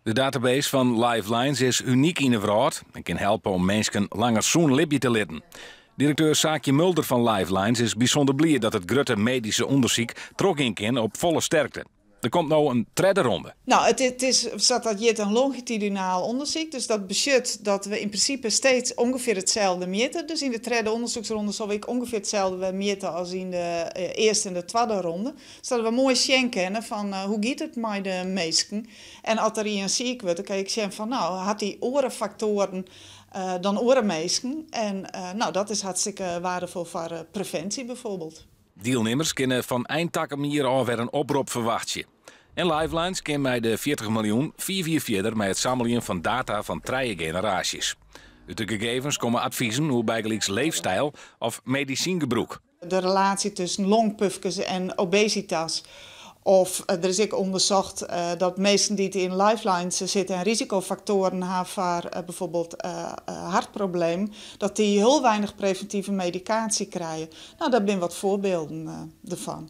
De database fan Lifelines is unyk yn 'e wrâld en kin helpe om minsken langer sûn libje te litten. Direkteur Saakje Mulder fan Lifelines is bysûnder bliid dat it grutte medyske ûndersyk trochgean kin op folle sterkte. Der komt no in tredde ronde. No, it is sa't dat hjit in longitudinaal ûndersyk. Dus dat betsjut dat we yn prinsipe steeds ûngefear itselde mjitte. Dus yn de tredde ûndersyksronde sille we ek ûngefear itselde mjitte as yn de earste en de twadde ronde. Sadat we moai sjen kinne fan hoe giet it mei de minsken. En as der ien siik wurdt, dan kin je ek sjen fan no, hat dy oare faktoaren dan oare minsken. En no, dat is hartstikke waardefol foar previnsje bijvoorbeeld. Dielnimmers kinne fan ein takom jier ôf wer in oprop ferwachtsje. En Lifelines kin mei de 40 miljoen fiif jier fierder mei it sammeljen fan data fan trije generaasjes. Ut de gegevens komme advizen oer bygelyks leefstyl of medisyngebrûk. De relaasje tusken longpufkes en obesitas. Of der is ek ûndersocht dat minsken dy't yn Lifelines sitte en risikofaktoaren ha foar bijvoorbeeld hertproblemen, dat dy hiel weinich previntive medikaasje krije. No, dat binne wat foarbylden derfan.